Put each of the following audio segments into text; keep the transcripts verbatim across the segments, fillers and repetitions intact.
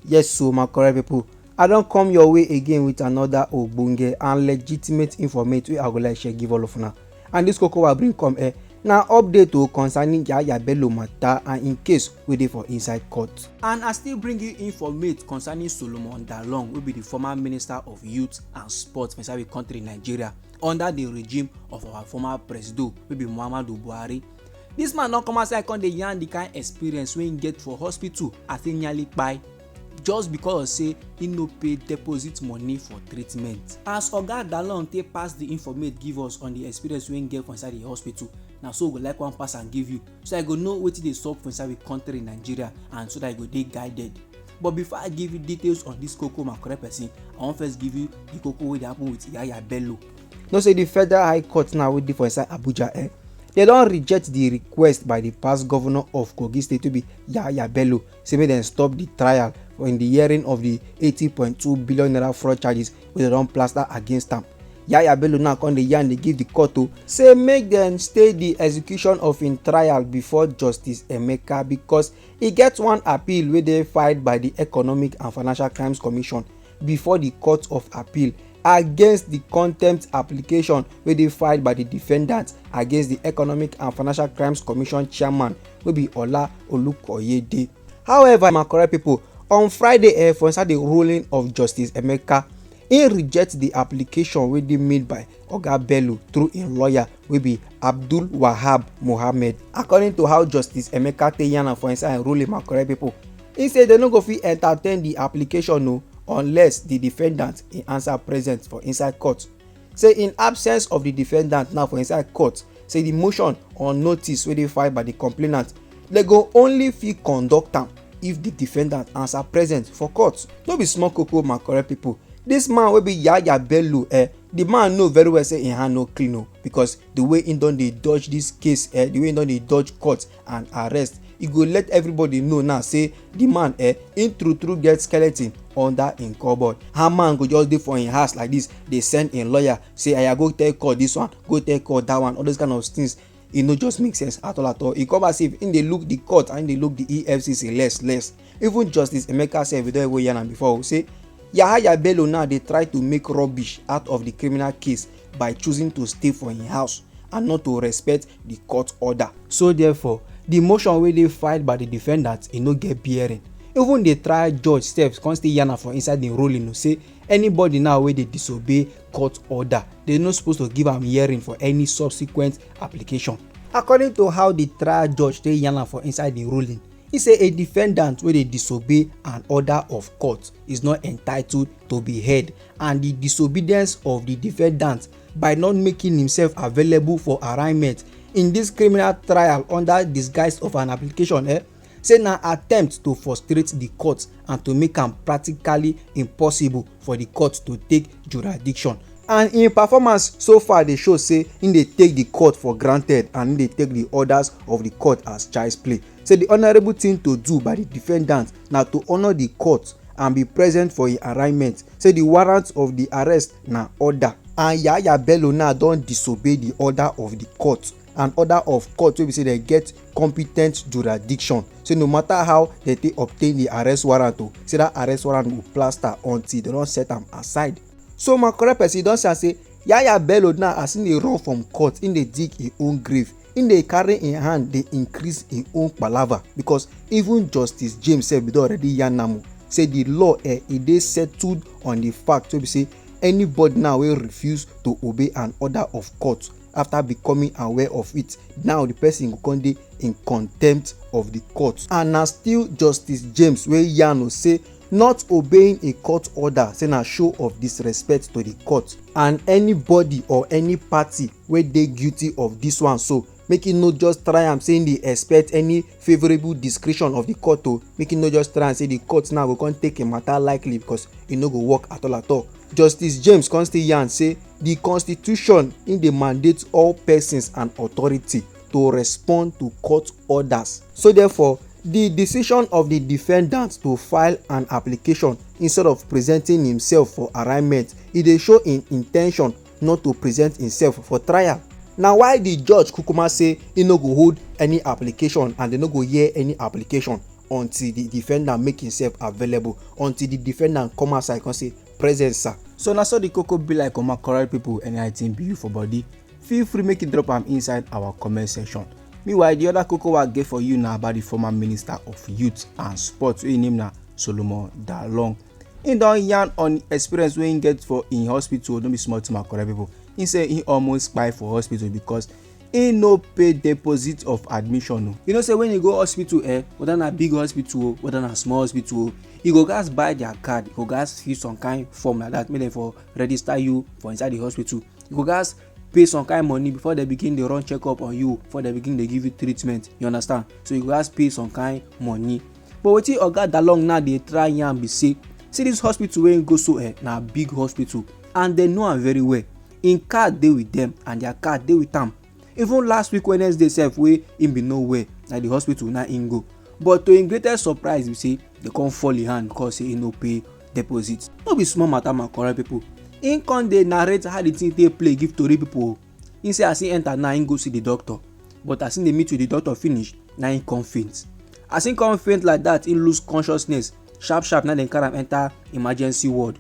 Yes, so my correct people, I don come your way again with another ogbonge and legitimate informate wey I go like share give all of una. And this koko wey I bring come eh, na update o concerning Yahaya Bello matter and im case wey dey for inside court. And I still bring you informate concerning Solomon Dalong, wey be the former minister of youth and sports for inside the country Nigeria under the regime of our former presido, wey be Muhammadu Buhari. This man don come outside come dey yarn the kind experience wey im get for hospital as im nearly kpai, just because say im no pay deposit money for treatment. As Oga Dalong take pass the informate give us on the experience wey im get for inside the hospital, na so we go like wan pass am give you, so I go know wetin dey sup for inside the country Nigeria, and so that you go dey guided. But before I give you details on this koko, my correct person, I wan first give you the koko wey dey happen with Yahaya Bello. Know say the Federal High Court now wey dey for inside Abuja eh, dem don reject the request by the past governor of Kogi State, wey be Yahaya Bello, say make dem stop the trial in the hearing of the eighty point two billion naira fraud charges wey dem don plaster against am. Yahaya Bello now come dey yarn dey give the court o, say make dem stay the execution of im trial before Justice Emeka, because e get one appeal wey dey filed by the Economic and Financial Crimes Commission before the Court of Appeal against the contempt application wey dey filed by the defendant against the Economic and Financial Crimes Commission chairman, wey be Ola Olukoyede. However, my correct people, on Friday eh, for inside the ruling of Justice Emeka, he reject the application wey dey made by Oga Bello through im lawyer, wey be Abdul Wahab Mohammed. According to how Justice Emeka take yarn am for inside im ruling, my correct people, he say dem no go fit entertain the application o, unless the defendant im answer present for inside court. Say in absence of the defendant now for inside court, say the motion on notice wey dey filed by the complainant, dem go only fit conduct am if the defendant answer present for court. No be small koko, my correct people. This man wey be Yahaya Bello eh, the man know very well say im hand no clean o, because the way im don dey dodge this case eh, the way im don dey dodge court and arrest, e go let everybody know now say the man eh, im true true get skeleton under im cupboard. How man go just dey for im house like this, dey send im lawyer say, "Aya, go tell court this one, go tell court that one," all those kind of things. E no just make sense at all at all. E come as if im dey look the court and im dey look the E F C C less less. Even Justice Emeka sef, we don even yarn am before o, say Yahaya Bello now dey try to make rubbish out of the criminal case by choosing to stay for im house and not to respect the court order. So therefore, the motion wey dey filed by the defendant, e no get bearing. Even the trial judge sef come still yarn am for inside the ruling o, say anybody now wey dey disobey court order, dem no suppose to give am hearing for any subsequent application. According to how the trial judge take yarn am for inside the ruling, he say a defendant wey dey disobey an order of court is not entitled to be heard, and the disobedience of the defendant by not making himself available for arraignment in this criminal trial under disguise of an application eh, say na attempt to frustrate the court and to make am practically impossible for the court to take jurisdiction. And im performance so far dey show say im dey take the court for granted and im dey take the orders of the court as child's play. Say the honourable thing to do by the defendant na to honour the court and be present for im arraignment. Say the warrant of the arrest na order, and Yahaya Bello now don disobey the order of the court, an order of court wey be say dem get competent jurisdiction. Say no matter how dem take obtain the arrest warrant o, say that arrest warrant go plaster until dem don set am aside. So my correct person, you don see am say Yahaya Bello now, as im dey run from court, im dey dig im own grave, im dey carry im hand dey increase im own palava, because even Justice James sef bin don already yarn am o, say the law eh, e dey settled on the fact wey be say anybody now wey refuse to obey an order of court after becoming aware of it, now the person go come dey in contempt of the court. And na still Justice James wey yarn o, say not obeying a court order say na show of disrespect to the court, and anybody or any party wey dey guilty of this one, so make e no just try am say im dey expect any favourable discretion of the court o, make e no just try am say the court now go come take im matter lightly, because e no go work at all at all. Justice James come still yarn say the constitution im dey mandate all persons and authority to respond to court orders. So therefore, the decision of the defendant to file an application instead of presenting himself for arraignment, e dey show im intention not to present himself for trial. Na why the judge kukuma say e no go hold any application and dem no go hear any application until the defendant make himself available, until the defendant come outside come say, "Present, sir." So na so the koko be like, oh my correct people. Any item be you for body, feel free make you drop am inside our comment section. Meanwhile, the other koko wey I get for you na about the former minister of youth and sports wey him name na Solomon Dalong. He don yarn on experience wey he get for in hospital, no be small thing, my correct people. He say he almost kpai for hospital because he no pay deposit of admission o. You know say when you go hospital, eh, whether na big hospital o, whether na small hospital o, you go gats buy their card, you go gats fill some kind form like that, make dem for register you for inside the hospital. You go gats pay some kind money before they begin dey run checkup on you, before they begin dey give you treatment. You understand? So you go gats pay some kind money. But wetin Oga Dalong now dey try yarn be say, see this hospital wey he go so, eh, na big hospital, and they know am very well. Him card dey with them and their card dey with am. Even last week Wednesday sef wey him bin no well, na the hospital na him go. But to him greatest surprise be say they come fall him hand because say he no pay deposit. No be small matter, my correct people. Him come dey narrate how the thing take play give tori people o. He say as he enter now, he go see the doctor. But as he dey meet with the doctor finish, na he come faint. As he come faint like that, he lose consciousness. Sharp sharp, na dem carry am enter emergency ward.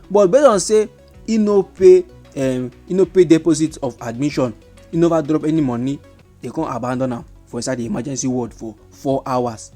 But based on say he no pay, um, he no pay deposit of admission, he never drop any money, they come abandon am for inside the emergency ward for four hours.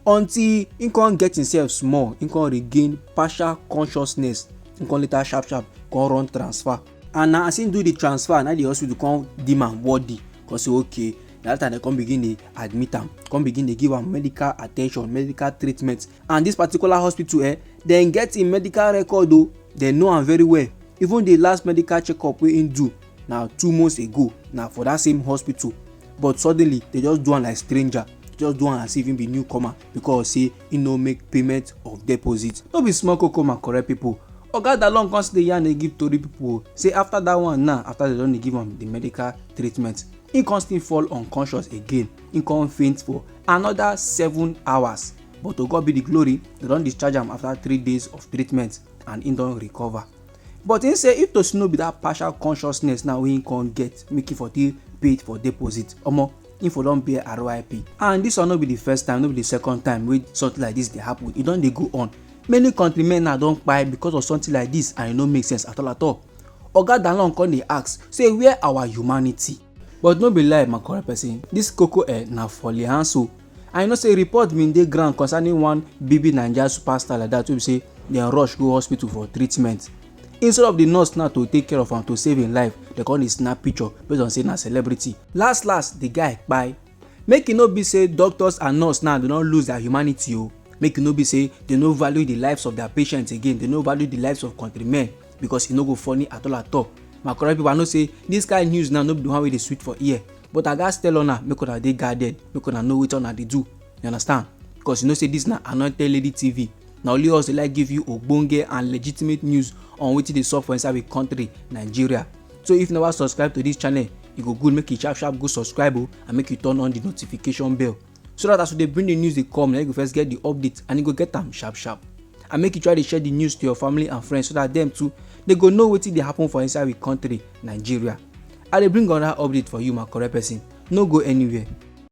Until he come get himself small, he come regain partial consciousness, he come later sharp sharp come run transfer. And na as he do the transfer, na the hospital come deem am worthy, come say okay. Na that time they come begin dey admit am, come begin dey give am medical attention, medical treatment. And this particular hospital, eh, dem get him medical record o. Dem know am very well. Even the last medical checkup wey he do na two months ago, na for that same hospital. But suddenly they just do am like stranger, just do am as if he be newcomer because say he no make payment of deposit. No be small koko, my correct people. Oga Dalong come still dey yarn dey give tori people o, say after that one now, after they don dey give am the medical treatment, he come still fall unconscious again. He come faint for another seven hours. But to God be the glory, they don discharge am after three days of treatment and he don recover. But he say if to say no be that partial consciousness now wey he come get, make he for take pay for deposit, omo, he for don bear R I P. And this one no be the first time, no be the second time wey something like this dey happen. E don dey go on. Many countrymen now don kpai because of something like this, and e no make sense at all at all. Oga Dalong come dey ask say, where our humanity? But no be lie, my correct person, this koko, eh, na for Lihanso. And you know say report bin dey ground concerning one B B Naija superstar like that wey be say dem rush go hospital for treatment. Instead of the nurse now to take care of am, to save him life, they come dey snap picture based on say na celebrity. Last last, the guy kpai. Make e no be say doctors and nurse now, they don lose their humanity o. Make e no be say they no value the lives of their patients again, they no value the lives of countrymen, because e no go funny at all at all. My correct people, I know say this kind news now no be the one wey dey sweet for ear, but I gats tell una make una dey guarded, make una know wetin una dey do. You understand? Because you know say this na Anointed Lady T V. Na only us dey like give you ogbonge and legitimate news on wetin dey sup for inside we country, Nigeria. So if you never subscribe to this channel, e go good make you sharp sharp go subscribe o, and make you turn on the notification bell, so that as we dey bring the news dey come, na you go first get the update and you go get am sharp sharp. And make you try dey share the news to your family and friends so that them too, they go know wetin dey happen for inside we country, Nigeria. I dey bring another update for you, my correct person. No go anywhere.